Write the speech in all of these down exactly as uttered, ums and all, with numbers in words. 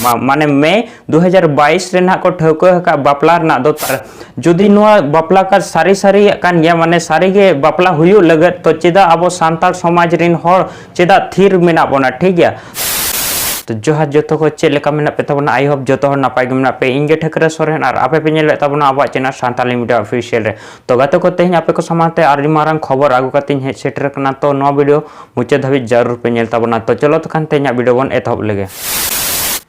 ᱢᱟ-, ᱢᱟᱱᱮ ᱢᱮ ᱫᱩ ᱦᱟᱡᱟᱨ ᱵᱟᱭᱤᱥ ᱨᱮ ᱱᱟᱦᱟᱜ ᱠᱚ ᱴᱷᱟᱹᱣᱠᱟᱹ ᱟᱠᱟᱫ ᱵᱟᱯᱞᱟ ᱨᱮᱱᱟᱜ ᱫᱚ᱾ ᱛᱟᱨ ᱡᱩᱫᱤ ᱱᱚᱣᱟ ᱵᱟᱯᱞᱟ ᱠᱟᱨᱰ ᱥᱟᱹᱨᱤ ᱥᱟᱹᱨᱤᱭᱟᱜ ᱠᱟᱱ ᱜᱮᱭᱟ, ᱢᱟᱱᱮ ᱥᱟᱹᱨᱤ ᱜᱮ ᱵᱟᱯᱞᱟ ᱦᱩᱭᱩᱜ ᱞᱟᱹᱜᱤᱫ, ᱛᱚ ᱪᱮᱫᱟᱜ ᱟᱵᱚ ᱥᱟᱱᱛᱟᱲ ᱥᱚᱢᱟᱡᱽ ᱨᱮᱱ ᱦᱚᱲ ᱪᱮᱫᱟᱜ ᱛᱷᱤᱨ ᱢᱮᱱᱟᱜ ᱵᱚᱱᱟ? ᱴᱷᱤᱠ ᱜᱮᱭᱟ᱾ ᱛᱚ ᱡᱚᱦᱟᱨ ᱡᱚᱛᱚ ᱠᱚ, ᱪᱮᱫ ᱞᱮᱠᱟ ᱢᱮᱱᱟᱜ ᱯᱮ ᱛᱟᱵᱚᱱᱟ? I hope ᱡᱚᱛᱚ ᱦᱚᱲ ᱱᱟᱯᱟᱭ ᱜᱮ ᱢᱮᱱᱟᱜ ᱯᱮ᱾ ᱤᱧ ᱜᱮ ᱴᱷᱟᱹᱠᱨᱟᱹ ᱥᱚᱨᱮᱱ ᱟᱨ ᱟᱯᱮ ᱯᱮ ᱧᱮᱞᱮᱫ ᱛᱟᱵᱚᱱᱟ ᱟᱵᱚᱣᱟᱜ ᱪᱮᱱᱮᱞ ᱥᱟᱱᱛᱟᱞᱤ ᱢᱤᱰᱤᱭᱟ ᱚᱯᱷᱤᱥᱤᱭᱟᱞ ᱨᱮ᱾ ᱛᱚ ᱜᱟᱛᱮ ᱠᱚ, ᱛᱮᱦᱮᱧ ᱟᱯᱮ ᱠᱚ ᱥᱟᱢᱟᱝ ᱛᱮ ᱟᱹᱰᱤ ᱢᱟᱨᱟᱝ ᱠᱷᱚᱵᱚᱨ ᱟᱹᱜᱩ ᱠᱟᱛᱮᱧ ᱦᱮᱡ ᱥᱮᱴᱮᱨ ᱟᱠᱟᱱᱟ᱾ ᱛᱚ ᱱᱚᱣᱟ ᱵᱷᱤᱰᱤᱭᱳ ᱢᱩᱪᱟᱹᱫ ᱫᱷᱟᱹᱵᱤᱡ ᱡᱟᱹᱨᱩᱲ ᱯᱮ ᱧᱮᱞ ᱛᱟᱵᱚᱱᱟ᱾ ᱛᱚ ᱪᱚᱞᱚ ᱛᱚᱠᱷᱟᱱ ᱛᱮᱦᱮᱧᱟᱜ ᱵᱷᱤᱰᱤᱭᱳ ᱵᱚᱱ ᱮᱛᱚᱦᱚᱵ ᱞᱮᱜᱮ᱾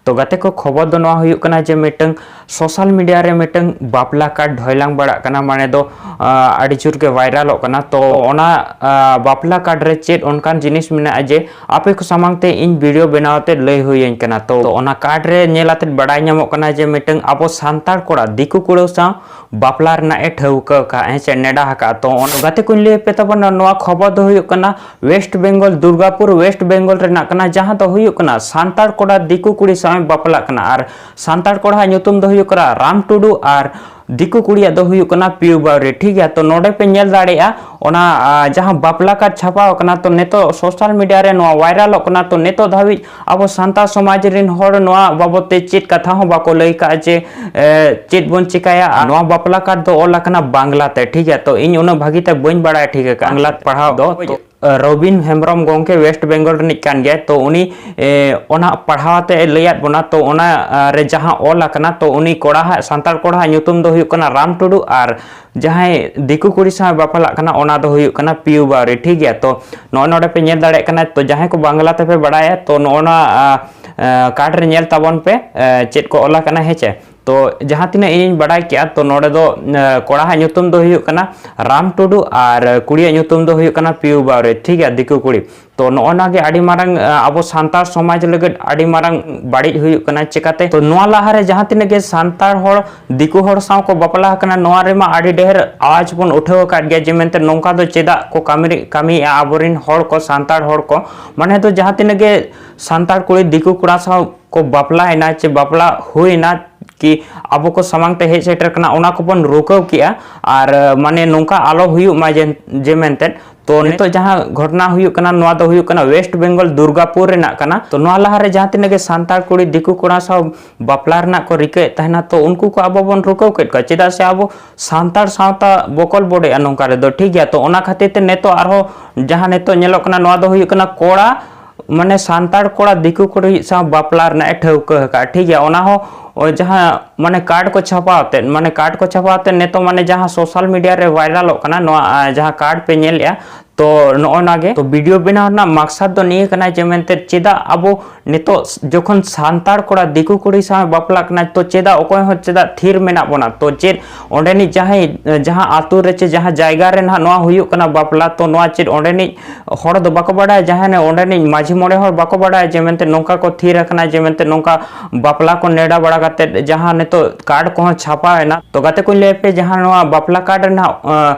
ᱛᱚ ᱜᱟᱛᱮ ᱠᱚ, ᱠᱷᱚᱵᱚᱨ ᱫᱚ ᱱᱚᱣᱟ ᱦᱩᱭᱩᱜ ᱠᱟᱱᱟ ᱡᱮ ᱢᱤᱫᱴᱟᱝ ᱥᱳᱥᱟᱞ ᱢᱤᱰᱤᱭᱟ ᱨᱮ ᱢᱤᱫᱴᱟᱝ ᱵᱟᱯᱞᱟ ᱠᱟᱨᱰ ᱰᱷᱚᱭᱞᱟᱝ ᱵᱟᱲᱟᱜ ᱠᱟᱱᱟ, ᱢᱟᱱᱮ ᱫᱚ, ᱟᱸ, ᱟᱹᱰᱤ ᱡᱳᱨ ᱜᱮ ᱵᱷᱟᱭᱨᱟᱞᱚᱜ ᱠᱟᱱᱟ᱾ ᱛᱚ ᱚᱱᱟ, ᱟᱸ, ᱵᱟᱯᱞᱟ ᱠᱟᱨᱰ ᱨᱮ ᱪᱮᱫ ᱚᱱᱠᱟᱱ ᱡᱤᱱᱤᱥ ᱢᱮᱱᱟᱜᱼᱟ ᱡᱮ ᱟᱯᱮ ᱠᱚ ᱥᱟᱢᱟᱝ ᱛᱮ ᱤᱧ ᱵᱷᱤᱰᱤᱭᱳ ᱵᱮᱱᱟᱣ ᱛᱮ ᱞᱟᱹᱭ ᱦᱩᱭᱟᱹᱧ ᱠᱟᱱᱟ᱾ ᱛᱚ ᱚᱱᱟ ᱠᱟᱨᱰ ᱨᱮ ᱧᱮᱞ ᱟᱛᱮᱫ ᱵᱟᱲᱟᱭ ᱧᱟᱢᱚᱜ ᱠᱟᱱᱟ ᱡᱮ ᱢᱤᱫᱴᱟᱝ ᱟᱵᱚ ᱥᱟᱱᱛᱟᱲ ᱠᱚᱲᱟ ᱫᱤᱠᱩ ᱠᱩᱲᱟᱹ ᱥᱟᱶ ᱵᱟᱯᱞᱟ ᱨᱮᱱᱟᱜ ᱮ ᱴᱷᱟᱹᱣᱠᱟᱹ ᱟᱠᱟᱫᱼᱟ, ᱦᱮᱸ ᱥᱮ, ᱱᱮᱰᱟ ᱟᱠᱟᱫᱼᱟ᱾ ᱛᱚ ᱚᱱᱟ ᱜᱟᱛᱮ ᱠᱚᱧ ᱞᱟᱹᱭ ᱟᱯᱮ ᱛᱟᱵᱚᱱᱟ, ᱱᱚᱣᱟ ᱠᱷᱚᱵᱚᱨ ᱫᱚ ᱦᱩᱭᱩᱜ ᱠᱟᱱᱟ ᱳᱭᱮᱥᱴ ᱵᱮᱝᱜᱚᱞ, ᱫᱩᱨᱜᱟᱯᱩᱨ, ᱳᱭᱮᱥᱴ ᱵᱮᱝᱜᱚᱞ ᱨᱮᱱᱟᱜ ᱠᱟᱱᱟ, ᱡᱟᱦᱟᱸ ᱫᱚ ᱦᱩᱭᱩᱜ ᱠᱟᱱᱟ ᱥᱟᱱᱛᱟᱲ ᱠᱚᱲᱟ ᱫᱤᱠᱩ ᱠᱩᱲᱤ ᱥᱟᱶ ᱮ ᱵᱟᱯᱞᱟᱜ ᱠᱟᱱᱟ᱾ ᱟᱨ ᱥᱟᱱᱛᱟᱲ ᱠᱚᱲᱟᱣᱟᱜ ᱧᱩᱛᱩᱢ ᱫᱚ ᱦᱩᱭᱩᱜ ᱠᱟᱱᱟ ᱨᱟᱢ ᱴᱩᱰᱩ ᱟᱨ ᱫᱤᱠᱩ ᱠᱩᱲᱤᱭᱟᱜ ᱫᱚ ᱦᱩᱭᱩᱜ ᱠᱟᱱᱟ ᱯᱤᱭᱩ ᱵᱟᱣᱨᱤ᱾ ᱴᱷᱤᱠ ᱜᱮᱭᱟ, ᱛᱚ ᱱᱚᱰᱮ ᱯᱮ ᱧᱮᱞ ᱫᱟᱲᱮᱭᱟᱜᱼᱟ, ᱚᱱᱟ, ᱟ, ᱡᱟᱦᱟᱸ ᱵᱟᱯᱞᱟ ᱠᱟᱨᱰ ᱪᱷᱟᱯᱟᱣ ᱟᱠᱟᱱᱟ, ᱛᱚ ᱱᱤᱛᱚᱜ ᱥᱳᱥᱟᱞ ᱢᱤᱰᱤᱭᱟ ᱨᱮ ᱱᱚᱣᱟ ᱵᱷᱟᱭᱨᱟᱞᱚᱜ ᱠᱟᱱᱟ᱾ ᱛᱚ ᱱᱤᱛᱚᱜ ᱫᱷᱟᱹᱵᱤᱡ ᱟᱵᱚ ᱥᱟᱱᱛᱟᱲ ᱥᱚᱢᱟᱡᱽ ᱨᱮᱱ ᱦᱚᱲ ᱱᱚᱣᱟ ᱵᱟᱵᱚᱫ ᱛᱮ ᱪᱮᱫ ᱠᱟᱛᱷᱟ ᱦᱚᱸ ᱵᱟᱠᱚ ᱞᱟᱹᱭ ᱠᱟᱜᱼᱟ ᱡᱮ, ᱮ, ᱪᱮᱫ ᱵᱚᱱ ᱪᱤᱠᱟᱭᱟ᱾ ᱟᱨ ᱱᱚᱣᱟ ᱵᱟᱯᱞᱟ ᱠᱟᱨᱰ ᱫᱚ ᱚᱞ ᱟᱠᱟᱱᱟ ᱵᱟᱝᱞᱟ ᱛᱮ, ᱴᱷᱤᱠ ᱜᱮᱭᱟ, ᱛᱚ ᱤᱧ ᱩᱱᱟᱹᱜ ᱵᱷᱟᱹᱜᱤ ᱛᱮ ᱵᱟᱹᱧ ᱵᱟᱲᱟᱭᱟ, ᱴᱷᱤᱠ ᱜᱮᱭᱟ, ᱵᱟᱝᱞᱟ ᱯᱟᱲᱦᱟᱣ ᱫᱚ᱾ ᱛᱚ ᱨᱚᱵᱤᱱ ᱦᱮᱢᱵᱨᱚᱢ ᱜᱚᱢᱠᱮ ᱳᱭᱮᱥᱴ ᱵᱮᱝᱜᱚᱞ ᱨᱤᱱᱤᱡ ᱠᱟᱱ ᱜᱮᱭᱟᱭ, ᱛᱚ ᱩᱱᱤ, ᱮ, ᱚᱱᱟ ᱯᱟᱲᱦᱟᱣ ᱟᱛᱮ ᱮ ᱞᱟᱹᱭᱟᱫ ᱵᱚᱱᱟ᱾ ᱛᱚ ᱚᱱᱟ, ᱟ, ᱨᱮ ᱡᱟᱦᱟᱸ ᱚᱞ ᱟᱠᱟᱱᱟ, ᱛᱚ ᱩᱱᱤ ᱠᱚᱲᱟ ᱦᱟᱜ, ᱥᱟᱱᱛᱟᱲ ᱠᱚᱲᱟ ᱦᱟᱜ ᱧᱩᱛᱩᱢ ᱫᱚ ᱦᱩᱭᱩᱜ ᱠᱟᱱᱟ ᱨᱟᱢ ᱴᱩᱰᱩ ᱟᱨ ᱡᱟᱦᱟᱸᱭ ᱫᱤᱠᱩ ᱠᱩᱲᱤ ᱥᱟᱶ ᱵᱟᱯᱞᱟᱜ ᱠᱟᱱᱟ, ᱚᱱᱟ ᱫᱚ ᱦᱩᱭᱩᱜ ᱠᱟᱱᱟ ᱯᱤᱭᱩ ᱵᱟᱣᱨᱤ᱾ ᱴᱷᱤᱠ ᱜᱮᱭᱟ, ᱛᱚ ᱱᱚᱜᱼᱚᱭ ᱱᱚᱰᱮ ᱯᱮ ᱧᱮᱞ ᱫᱟᱲᱮᱭᱟᱜ ᱠᱟᱱᱟ, ᱛᱚ ᱡᱟᱦᱟᱸᱭ ᱠᱚ ᱵᱟᱝᱞᱟ ᱛᱮᱯᱮ ᱵᱟᱲᱟᱭᱟ, ᱛᱚ ᱱᱚᱜᱼᱚ ᱱᱚᱣᱟ, ᱟ, ᱟ, ᱠᱟᱨᱰ ᱨᱮ ᱧᱮᱞ ᱛᱟᱵᱚᱱ ᱯᱮ, ᱟ, ᱪᱮᱫ ᱠᱚ ᱚᱞ ᱟᱠᱟᱱᱟ, ᱦᱮᱸ ᱪᱮ᱾ ᱛᱚ ᱡᱟᱦᱟᱸ ᱛᱤᱱᱟᱹᱜ ᱤᱧᱤᱧ ᱵᱟᱰᱟᱭ ᱠᱮᱜᱼᱟ, ᱛᱚ ᱱᱚᱰᱮ ᱫᱚ, ᱮ, ᱠᱚᱲᱟ ᱦᱟᱜ ᱧᱩᱛᱩᱢ ᱫᱚ ᱦᱩᱭᱩᱜ ᱠᱟᱱᱟ ᱨᱟᱢ ᱴᱩᱰᱩ ᱟᱨ ᱠᱩᱲᱤᱭᱟᱜ ᱧᱩᱛᱩᱢ ᱫᱚ ᱦᱩᱭᱩᱜ ᱠᱟᱱᱟ ᱯᱤᱭᱩ ᱵᱟᱣᱨᱤ, ᱴᱷᱤᱠ ᱜᱮᱭᱟ, ᱫᱤᱠᱩ ᱠᱩᱲᱤ᱾ ᱛᱚ ᱱᱚᱜᱼᱚ ᱱᱚᱣᱟ ᱜᱮ ᱟᱹᱰᱤ ᱢᱟᱨᱟᱝ, ᱮ, ᱟᱵᱚ ᱥᱟᱱᱛᱟᱲ ᱥᱚᱢᱟᱡᱽ ᱞᱟᱹᱜᱤᱫ ᱟᱹᱰᱤ ᱢᱟᱨᱟᱝ ᱵᱟᱹᱲᱤᱡ ᱦᱩᱭᱩᱜ ᱠᱟᱱᱟ᱾ ᱪᱮᱠᱟᱛᱮ? ᱛᱚ ᱱᱚᱣᱟ ᱞᱟᱦᱟᱨᱮ ᱡᱟᱦᱟᱸ ᱛᱤᱱᱟᱹᱜ ᱜᱮ ᱥᱟᱱᱛᱟᱲ ᱦᱚᱲ ᱫᱤᱠᱩ ᱦᱚᱲ ᱥᱟᱶ ᱠᱚ ᱵᱟᱯᱞᱟ ᱟᱠᱟᱱᱟ, ᱱᱚᱣᱟ ᱨᱮᱢᱟ ᱟᱹᱰᱤ ᱰᱷᱮᱨ ᱟᱣᱟᱡᱽ ᱵᱚᱱ ᱩᱴᱷᱟᱹᱣ ᱟᱠᱟᱫ ᱜᱮᱭᱟ ᱡᱮ ᱢᱮᱱᱛᱮ ᱱᱚᱝᱠᱟ ᱫᱚ ᱪᱮᱫᱟᱜ ᱠᱚ ᱠᱟᱹᱢᱤ, ᱠᱟᱹᱢᱤᱭᱮᱫᱼᱟ ᱟᱵᱚᱨᱮᱱ ᱦᱚᱲ ᱠᱚ, ᱥᱟᱱᱛᱟᱲ ᱦᱚᱲ ᱠᱚ᱾ ᱢᱟᱱᱮ ᱫᱚ ᱡᱟᱦᱟᱸ ᱛᱤᱱᱟᱹᱜ ᱜᱮ ᱥᱟᱱᱛᱟᱲ ᱠᱩᱲᱤ ᱫᱤᱠᱩ ᱠᱚᱲᱟ ᱥᱟᱶ ᱠᱚ ᱵᱟᱯᱞᱟᱭᱮᱱᱟ ᱪᱮ ᱵᱟᱯᱞᱟ ᱦᱩᱭᱮᱱᱟ, ᱠᱤ ᱟᱵᱚ ᱠᱚ ᱥᱟᱢᱟᱝ ᱛᱮ ᱦᱮᱡ ᱥᱮᱴᱮᱨ ᱠᱟᱱᱟ, ᱚᱱᱟ ᱠᱚᱵᱚᱱ ᱨᱩᱠᱟᱹᱣ ᱠᱮᱜᱼᱟ᱾ ᱟᱨ, ᱢᱟᱱᱮ, ᱱᱚᱝᱠᱟ ᱟᱞᱚ ᱦᱩᱭᱩᱜ ᱢᱟ ᱡᱮ, ᱡᱮ ᱢᱮᱱᱛᱮ, ᱛᱚ ᱱᱤᱛᱚᱜ ᱡᱟᱦᱟᱸ ᱜᱷᱚᱴᱚᱱᱟ ᱦᱩᱭᱩᱜ ᱠᱟᱱᱟ, ᱱᱚᱣᱟ ᱫᱚ ᱦᱩᱭᱩᱜ ᱠᱟᱱᱟ ᱳᱭᱮᱥᱴ ᱵᱮᱝᱜᱚᱞ ᱫᱩᱨᱜᱟᱯᱩᱨ ᱨᱮᱱᱟᱜ ᱠᱟᱱᱟ᱾ ᱛᱚ ᱱᱚᱣᱟ ᱞᱟᱦᱟᱨᱮ ᱡᱟᱦᱟᱸ ᱛᱤᱱᱟᱹᱜ ᱜᱮ ᱥᱟᱱᱛᱟᱲ ᱠᱩᱲᱤ ᱫᱤᱠᱩ ᱠᱚᱲᱟ ᱥᱟᱶ ᱵᱟᱯᱞᱟ ᱨᱮᱱᱟᱜ ᱠᱚ ᱨᱤᱠᱟᱹᱭᱮᱫ ᱛᱟᱦᱮᱱᱟ, ᱛᱚ ᱩᱱᱠᱩ ᱠᱚ ᱟᱵᱚ ᱵᱚᱱ ᱨᱩᱠᱟᱹᱣ ᱠᱮᱫ ᱠᱚᱣᱟ, ᱪᱮᱫᱟᱜ ᱥᱮ ᱟᱵᱚ ᱥᱟᱱᱛᱟᱲ ᱥᱟᱶᱛᱟ ᱵᱚᱠᱚᱞ ᱵᱚᱰᱮᱜᱼᱟ ᱱᱚᱝᱠᱟ ᱨᱮᱫᱚ, ᱴᱷᱤᱠ ᱜᱮᱭᱟ᱾ ᱛᱚ ᱚᱱᱟ ᱠᱷᱟᱹᱛᱤᱨ ᱛᱮ ᱱᱤᱛᱚᱜ ᱟᱨᱦᱚᱸ ᱡᱟᱦᱟᱸ ᱱᱤᱛᱚᱜ ᱧᱮᱞᱚᱜ ᱠᱟᱱᱟ, ᱱᱚᱣᱟ ᱫᱚ ᱦᱩᱭᱩᱜ ᱠᱟᱱᱟ ᱠᱚᱲᱟ, ᱢᱟᱱᱮ ᱥᱟᱱᱛᱟᱲ ᱠᱚᱲᱟ ᱫᱤᱠᱩ ᱠᱩᱲᱤ ᱥᱟᱶ ᱵᱟᱯᱞᱟ ᱨᱮᱱᱟᱜ ᱮ ᱴᱷᱟᱹᱣᱠᱟᱹ ᱟᱠᱟᱫᱼᱟ, ᱴᱷᱤᱠ ᱜᱮᱭᱟ᱾ ᱚᱱᱟ ᱦᱚᱸ ᱳᱭ ᱡᱟᱦᱟᱸ ᱢᱟᱱᱮ ᱠᱟᱨᱰ ᱠᱚ ᱪᱷᱟᱯᱟ ᱟᱛᱮᱫ, ᱢᱟᱱᱮ ᱠᱟᱨᱰ ᱠᱚ ᱪᱷᱟᱯᱟ ᱟᱛᱮᱫ ᱱᱤᱛᱚᱜ ᱢᱟᱱᱮ ᱡᱟᱦᱟᱸ ᱥᱳᱥᱟᱞ ᱢᱤᱰᱤᱭᱟ ᱨᱮ ᱵᱷᱟᱭᱨᱟᱞᱚᱜ ᱠᱟᱱᱟ, ᱱᱚᱣᱟ ᱟᱸ, ᱡᱟᱦᱟᱸ ᱠᱟᱨᱰ ᱯᱮ ᱧᱮᱞᱮᱜᱼᱟ, ᱛᱚ ᱱᱚᱜᱼᱚ ᱱᱟ ᱜᱮ᱾ ᱛᱚ ᱵᱷᱤᱰᱤᱭᱳ ᱵᱮᱱᱟᱣ ᱨᱮᱱᱟᱜ ᱢᱟᱠᱥᱟᱫ ᱫᱚ ᱱᱤᱭᱟᱹ ᱠᱟᱱᱟ ᱡᱮ ᱢᱮᱱᱛᱮ ᱪᱮᱫᱟᱜ ᱟᱵᱚ ᱱᱤᱛᱚᱜ ᱡᱚᱠᱷᱚᱱ ᱥᱟᱱᱛᱟᱲ ᱠᱚᱲᱟ ᱫᱤᱠᱩ ᱠᱩᱲᱤ ᱥᱟᱶ ᱵᱟᱯᱞᱟᱜ ᱠᱟᱱᱟ, ᱛᱚ ᱪᱮᱫᱟᱜ ᱚᱠᱚᱭ ᱦᱚᱸ ᱪᱮᱫᱟᱜ ᱛᱷᱤᱨ ᱢᱮᱱᱟᱜ ᱵᱚᱱᱟ? ᱛᱚ ᱪᱮᱫ ᱚᱸᱰᱮᱱᱤᱡ ᱡᱟᱦᱟᱸᱭ, ᱡᱟᱦᱟᱸ ᱟᱛᱳ ᱨᱮ ᱪᱮ ᱡᱟᱦᱟᱸ ᱡᱟᱭᱜᱟ ᱨᱮ ᱱᱟᱦᱟᱜ ᱱᱚᱣᱟ ᱦᱩᱭᱩᱜ ᱠᱟᱱᱟ ᱵᱟᱯᱞᱟ, ᱛᱚ ᱱᱚᱣᱟ ᱪᱮᱫ ᱚᱸᱰᱮᱱᱤᱡ ᱦᱚᱲ ᱫᱚ ᱵᱟᱠᱚ ᱵᱟᱰᱟᱭᱟ, ᱡᱟᱦᱟᱸᱭ ᱚᱸᱰᱮᱱᱤᱡ ᱢᱟᱹᱡᱷᱤ ᱢᱚᱬᱮ ᱦᱚᱲ ᱵᱟᱠᱚ ᱵᱟᱰᱟᱭᱟ ᱡᱮ ᱢᱮᱱᱛᱮ ᱱᱚᱝᱠᱟ ᱠᱚ ᱛᱷᱤᱨ ᱟᱠᱟᱱᱟ, ᱡᱮ ᱢᱮᱱᱛᱮ ᱱᱚᱝᱠᱟ ᱵᱟᱯᱞᱟ ᱠᱚ ᱱᱮᱰᱟ ᱵᱟᱲᱟ ᱠᱟᱛᱮᱫ ᱡᱟᱦᱟᱸ ᱱᱤᱛᱚᱜ ᱠᱟᱨᱰ ᱠᱚᱦᱚᱸ ᱪᱷᱟᱯᱟᱣ ᱮᱱᱟ? ᱛᱚ ᱜᱟᱛᱮ ᱠᱚᱧ ᱞᱟᱹᱭ ᱯᱮ, ᱡᱟᱦᱟᱸ ᱱᱚᱣᱟ ᱵᱟᱯᱞᱟ ᱠᱟᱨᱰ ᱨᱮᱱᱟᱜ, ᱟᱸ,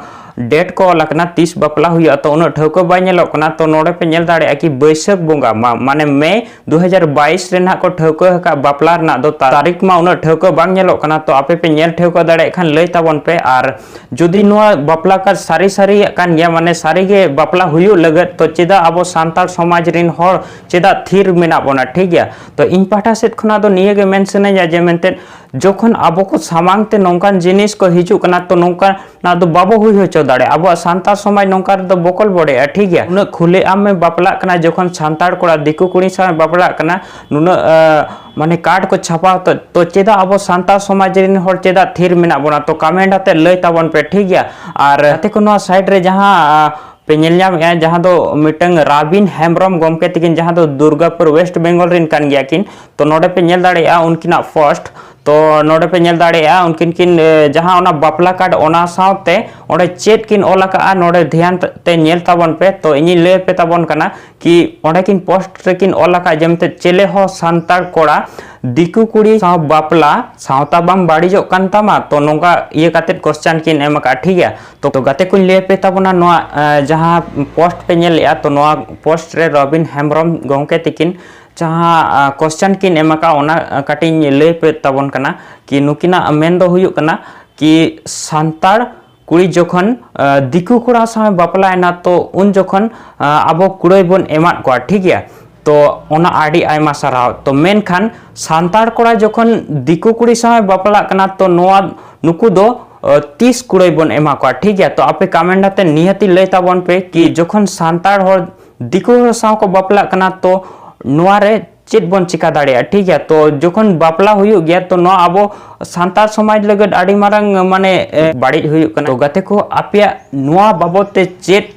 ᱰᱮᱴ ᱠᱚ ᱚᱞ ᱟᱠᱟᱱᱟ, ᱛᱤᱥ ᱵᱟᱯᱞᱟ ᱦᱩᱭᱩᱜᱼᱟ, ᱛᱚ ᱩᱱᱟᱹᱜ ᱴᱷᱟᱹᱣᱠᱟᱹ ᱵᱟᱭ ᱧᱮᱞᱚᱜ ᱠᱟᱱᱟ᱾ ᱛᱚ ᱱᱚᱰᱮ ᱯᱮ ᱧᱮᱞ ᱫᱟᱲᱮᱭᱟᱜᱼᱟ ᱠᱤ ᱵᱟᱹᱭᱥᱟᱹᱠᱷ ᱵᱚᱸᱜᱟ, ᱢᱟ-, ᱢᱟᱱᱮ ᱢᱮ ᱫᱩ ᱦᱟᱡᱟᱨ ᱵᱟᱭᱤᱥ ᱨᱮ ᱱᱟᱦᱟᱜ ᱠᱚ ᱴᱷᱟᱹᱣᱠᱟᱹ ᱟᱠᱟᱫ ᱵᱟᱯᱞᱟ ᱨᱮᱱᱟᱜ ᱫᱚ ᱛᱟᱹᱨᱤᱠᱷ ᱢᱟ ᱩᱱᱟᱹᱜ ᱴᱷᱟᱹᱣᱠᱟᱹ ᱵᱟᱝ ᱧᱮᱞᱚᱜ ᱠᱟᱱᱟ᱾ ᱛᱚ ᱟᱯᱮ ᱯᱮ ᱧᱮᱞ ᱴᱷᱟᱹᱣᱠᱟᱹ ᱫᱟᱲᱮᱭᱟᱜ ᱠᱷᱟᱱ ᱞᱟᱹᱭ ᱛᱟᱵᱚᱱ ᱯᱮ, ᱟᱨ ᱡᱩᱫᱤ ᱱᱚᱣᱟ ᱵᱟᱯᱞᱟ ᱠᱟᱨᱰ ᱥᱟᱹᱨᱤ ᱥᱟᱹᱨᱤᱭᱟᱜ ᱠᱟᱱ ᱜᱮᱭᱟ, ᱢᱟᱱᱮ ᱥᱟᱹᱨᱤ ᱜᱮ ᱵᱟᱯᱞᱟ ᱦᱩᱭᱩᱜ ᱞᱟᱹᱜᱤᱫ, ᱛᱚ ᱪᱮᱫᱟᱜ ᱟᱵᱚ ᱥᱟᱱᱛᱟᱲ ᱥᱚᱢᱟᱡᱽ ᱨᱮᱱ ᱦᱚᱲ ᱪᱮᱫᱟᱜ ᱛᱷᱤᱨ ᱢᱮᱱᱟᱜ ᱵᱚᱱᱟ, ᱴᱷᱤᱠ ᱜᱮᱭᱟ? ᱛᱚ ᱤᱧ ᱯᱟᱦᱴᱟ ᱥᱮᱫ ᱠᱷᱚᱱᱟᱜ ᱫᱚ ᱱᱤᱭᱟᱹ ᱜᱮ ᱢᱮᱱ ᱥᱟᱱᱟᱧᱟ ᱡᱮ ᱢᱮᱱᱛᱮ ᱡᱚᱠᱷᱚᱱ ᱟᱵᱚ ᱠᱚ ᱥᱟᱢᱟᱝ ᱛᱮ ᱱᱚᱝᱠᱟᱱ ᱡᱤᱱᱤᱥ ᱠᱚ ᱦᱤᱡᱩᱜ ᱠᱟᱱᱟ, ᱛᱚ ᱱᱚᱝᱠᱟᱱᱟᱜ ᱫᱚ ᱵᱟᱵᱚ ᱦᱩᱭ ᱦᱚᱪᱚ ᱫᱟᱲᱮᱭᱟᱜᱼᱟ᱾ ᱟᱵᱚᱣᱟᱜ ᱥᱟᱱᱛᱟᱲ ᱥᱚᱢᱟᱡᱽ ᱱᱚᱝᱠᱟ ᱨᱮᱫᱚ ᱵᱚᱠᱚᱞ ᱵᱚᱰᱮᱜᱼᱟ, ᱴᱷᱤᱠ ᱜᱮᱭᱟ? ᱩᱱᱟᱹᱜ ᱠᱷᱩᱞᱮ ᱟᱢᱮ ᱵᱟᱯᱞᱟᱜ ᱠᱟᱱᱟ, ᱡᱚᱠᱷᱚᱱ ᱥᱟᱱᱛᱟᱲ ᱠᱚᱲᱟ ᱫᱤᱠᱩ ᱠᱩᱲᱤ ᱥᱟᱶ ᱵᱟᱯᱞᱟᱜ ᱠᱟᱱᱟ, ᱱᱩᱱᱟᱹᱜ, ᱟᱸ, ᱢᱟᱱᱮ ᱠᱟᱨᱰ ᱠᱚ ᱪᱷᱟᱯᱟ ᱦᱚᱛᱚ, ᱛᱚ ᱪᱮᱫᱟᱜ ᱟᱵᱚ ᱥᱟᱱᱛᱟᱲ ᱥᱚᱢᱟᱡᱽ ᱨᱮᱱ ᱦᱚᱲ ᱪᱮᱫᱟᱜ ᱛᱷᱤᱨ ᱢᱮᱱᱟᱜ ᱵᱚᱱᱟ? ᱛᱚ ᱠᱚᱢᱮᱱᱴ ᱟᱛᱮ ᱞᱟᱹᱭ ᱛᱟᱵᱚᱱ ᱯᱮ, ᱴᱷᱤᱠ ᱜᱮᱭᱟ? ᱟᱨ ᱜᱟᱛᱮ ᱠᱚ, ᱱᱚᱣᱟ ᱥᱟᱭᱤᱰ ᱨᱮ ᱡᱟᱦᱟᱸ, ᱟᱸ, ᱯᱮ ᱧᱮᱞ ᱧᱟᱢᱮᱫᱼᱟ, ᱡᱟᱦᱟᱸ ᱫᱚ ᱢᱤᱫᱴᱟᱝ ᱨᱟᱵᱤᱱ ᱦᱮᱢᱵᱨᱚᱢ ᱜᱚᱢᱠᱮ ᱛᱤᱠᱤᱱ, ᱡᱟᱦᱟᱸ ᱫᱚ ᱫᱩᱨᱜᱟᱯᱩᱨ ᱳᱭᱮᱥᱴ ᱵᱮᱝᱜᱚᱞ ᱨᱮᱱ ᱠᱟᱱ ᱜᱮᱭᱟ ᱠᱤᱱ᱾ ᱛᱚ ᱱᱚᱰᱮ ᱯᱮ ᱧᱮᱞ ᱫᱟᱲᱮᱭᱟᱜᱼᱟ ᱩᱱᱠᱤᱱᱟᱜ ᱯᱳᱥᱴ᱾ ᱛᱚ ᱱᱚᱰᱮ ᱯᱮ ᱧᱮᱞ ᱫᱟᱲᱮᱭᱟᱜᱼᱟ ᱩᱱᱠᱤᱱ ᱠᱤᱱ, ᱮ, ᱡᱟᱦᱟᱸ ᱚᱱᱟ ᱵᱟᱯᱞᱟ ᱠᱟᱨᱰ, ᱚᱱᱟ ᱥᱟᱶᱛᱮ ᱚᱸᱰᱮ ᱪᱮᱫ ᱠᱤᱱ ᱚᱞ ᱟᱠᱟᱜᱼᱟ, ᱱᱚᱰᱮ ᱫᱷᱮᱭᱟᱱ ᱛᱮ ᱧᱮᱞ ᱛᱟᱵᱚᱱ ᱯᱮ᱾ ᱛᱚ ᱤᱧᱤᱧ ᱞᱟᱹᱭ ᱟᱯᱮ ᱛᱟᱵᱚᱱ ᱠᱟᱱᱟ ᱠᱤ ᱚᱸᱰᱮ ᱠᱤᱱ ᱯᱳᱥᱴ ᱨᱮᱠᱤᱱ ᱚᱞ ᱟᱠᱟᱫ ᱡᱮ ᱢᱮᱱᱛᱮ ᱪᱮᱞᱮ ᱦᱚᱸ ᱥᱟᱱᱛᱟᱲ ᱠᱚᱲᱟ ᱫᱤᱠᱩ ᱠᱩᱲᱤ ᱥᱟᱶ ᱵᱟᱯᱞᱟ ᱥᱟᱶᱛᱟ ᱵᱟᱝ ᱵᱟᱹᱲᱤᱡᱚᱜ ᱠᱟᱱ ᱛᱟᱢᱟ, ᱛᱚ ᱱᱚᱝᱠᱟ ᱤᱭᱟᱹ ᱠᱟᱛᱮᱫ ᱠᱚᱥᱪᱟᱱ ᱠᱤᱱ ᱮᱢ ᱟᱠᱟᱫᱼᱟ, ᱴᱷᱤᱠ ᱜᱮᱭᱟ᱾ ᱛᱚ, ᱛᱚ ᱜᱟᱛᱮ ᱠᱚᱧ ᱞᱟᱹᱭ ᱟᱯᱮ ᱛᱟᱵᱚᱱᱟ, ᱱᱚᱣᱟ, ᱮ, ᱡᱟᱦᱟᱸ ᱯᱳᱥᱴ ᱯᱮ ᱧᱮᱞᱮᱜᱼᱟ, ᱛᱚ ᱱᱚᱣᱟ ᱯᱳᱥᱴ ᱨᱮ ᱨᱚᱵᱤᱱ ᱦᱮᱢᱵᱨᱚᱢ ᱜᱚᱢᱠᱮ ᱛᱤᱠᱤᱱ ᱡᱟᱦᱟᱸ, ᱟ, ᱠᱚᱥᱪᱟᱱ ᱠᱤᱱ ᱮᱢ ᱟᱠᱟᱫᱼᱟ, ᱚᱱᱟ, ᱟ, ᱠᱟᱹᱴᱤᱡ ᱤᱧ ᱞᱟᱹᱭ ᱟᱯᱮ ᱛᱟᱵᱚᱱ ᱠᱟᱱᱟ ᱠᱤ ᱱᱩᱠᱤᱱᱟᱜ ᱢᱮᱱ ᱫᱚ ᱦᱩᱭᱩᱜ ᱠᱟᱱᱟ ᱠᱤ ᱥᱟᱱᱛᱟᱲ ᱠᱩᱲᱤ ᱡᱚᱠᱷᱚᱱ ᱫᱤᱠᱩ ᱠᱚᱲᱟ ᱥᱟᱶ ᱵᱟᱯᱞᱟᱭᱮᱱᱟ, ᱛᱚ ᱩᱱ ᱡᱚᱠᱷᱚᱱ ᱟᱵᱚ ᱠᱩᱲᱟᱹᱭ ᱵᱚᱱ ᱮᱢᱟᱫ ᱠᱚᱣᱟ, ᱴᱷᱤᱠ ᱜᱮᱭᱟ᱾ ᱛᱚ ᱚᱱᱟ ᱟᱹᱰᱤ ᱟᱭᱢᱟ ᱥᱟᱨᱦᱟᱣ᱾ ᱛᱚ ᱢᱮᱱᱠᱷᱟᱱ ᱥᱟᱱᱛᱟᱲ ᱠᱚᱲᱟ ᱡᱚᱠᱷᱚᱱ ᱫᱤᱠᱩ ᱠᱩᱲᱤ ᱥᱟᱶ ᱵᱟᱯᱞᱟᱜ ᱠᱟᱱᱟ, ᱛᱚ ᱱᱚᱣᱟ ᱱᱩᱠᱩ ᱫᱚ ᱛᱤᱥ ᱠᱩᱲᱟᱹᱭ ᱵᱚᱱ ᱮᱢᱟ ᱠᱚᱣᱟ, ᱴᱷᱤᱠ ᱜᱮᱭᱟ᱾ ᱛᱚ ᱟᱯᱮ ᱠᱚᱢᱮᱱᱴ ᱟᱛᱮ ᱱᱤᱦᱟᱹᱛᱤ ᱞᱟᱹᱭ ᱛᱟᱵᱚᱱ ᱯᱮ ᱠᱤ ᱡᱚᱠᱷᱚᱱ ᱥᱟᱱᱛᱟᱲ ᱦᱚᱲ ᱫᱤᱠᱩ ᱦᱚᱲ ᱥᱟᱶ ᱠᱚ ᱵᱟᱯᱞᱟᱜ ᱠᱟᱱᱟ, ᱛᱚ ᱱᱚᱣᱟ ᱨᱮ ᱪᱮᱫ ᱵᱚᱱ ᱪᱤᱠᱟ ᱫᱟᱲᱮᱭᱟᱜᱼᱟ, ᱴᱷᱤᱠ ᱜᱮᱭᱟ᱾ ᱛᱚ ᱡᱚᱠᱷᱚᱱ ᱵᱟᱯᱞᱟ ᱦᱩᱭᱩᱜ ᱜᱮᱭᱟ, ᱛᱚ ᱱᱚᱣᱟ ᱟᱵᱚ ᱥᱟᱱᱛᱟᱲ ᱥᱚᱢᱟᱡᱽ ᱞᱟᱹᱜᱤᱫ ᱟᱹᱰᱤ ᱢᱟᱨᱟᱝ ᱢᱟᱱᱮ ᱵᱟᱹᱲᱤᱡ ᱦᱩᱭᱩᱜ ᱠᱟᱱᱟ᱾ ᱛᱚ ᱜᱟᱛᱮ ᱠᱚ, ᱟᱯᱮᱭᱟᱜ ᱱᱚᱣᱟ ᱵᱟᱵᱚᱛ ᱛᱮ ᱪᱮᱫ,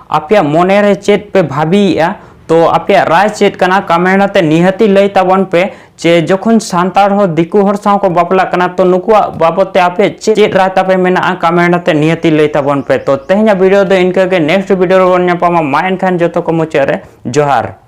ᱟᱯᱮᱭᱟᱜ ᱢᱚᱱᱮ ᱨᱮ ᱪᱮᱫ ᱯᱮ ᱵᱷᱟᱹᱵᱤᱭᱮᱫᱼᱟ? ᱛᱚ ᱟᱯᱮᱭᱟᱜ ᱨᱟᱭ ᱪᱮᱫ ᱠᱟᱱᱟ, ᱠᱚᱢᱮᱱᱴ ᱟᱛᱮ ᱱᱤᱦᱟᱹᱛᱤ ᱞᱟᱹᱭ ᱛᱟᱵᱚᱱ ᱯᱮ ᱡᱮ ᱡᱚᱠᱷᱚᱱ ᱥᱟᱱᱛᱟᱲ ᱦᱚᱲ ᱫᱤᱠᱩ ᱦᱚᱲ ᱥᱟᱶ ᱠᱚ ᱵᱟᱯᱞᱟᱜ ᱠᱟᱱᱟ, ᱛᱚ ᱱᱩᱠᱩᱣᱟᱜ ᱵᱟᱵᱚᱛ ᱛᱮ ᱟᱯᱮ ᱪᱮᱫ ᱨᱟᱭ ᱛᱟᱯᱮ ᱢᱮᱱᱟᱜᱼᱟ, ᱠᱚᱢᱮᱱᱴ ᱟᱛᱮ ᱱᱤᱦᱟᱹᱛᱤ ᱞᱟᱹᱭ ᱛᱟᱵᱚᱱ ᱯᱮ᱾ ᱛᱚ ᱛᱮᱦᱮᱧᱟᱜ ᱵᱷᱤᱰᱤᱭᱳ ᱫᱚ ᱤᱱᱠᱟᱹ ᱜᱮ, ᱱᱮᱠᱥᱴ ᱵᱷᱤᱰᱤᱭᱳ ᱨᱮᱵᱚᱱ ᱧᱟᱯᱟᱢᱟ᱾ ᱢᱟ ᱮᱱᱠᱷᱟᱱ ᱡᱚᱛᱚ ᱠᱚ ᱢᱩᱪᱟᱹᱫ ᱨᱮ ᱡᱚᱦᱟᱨ᱾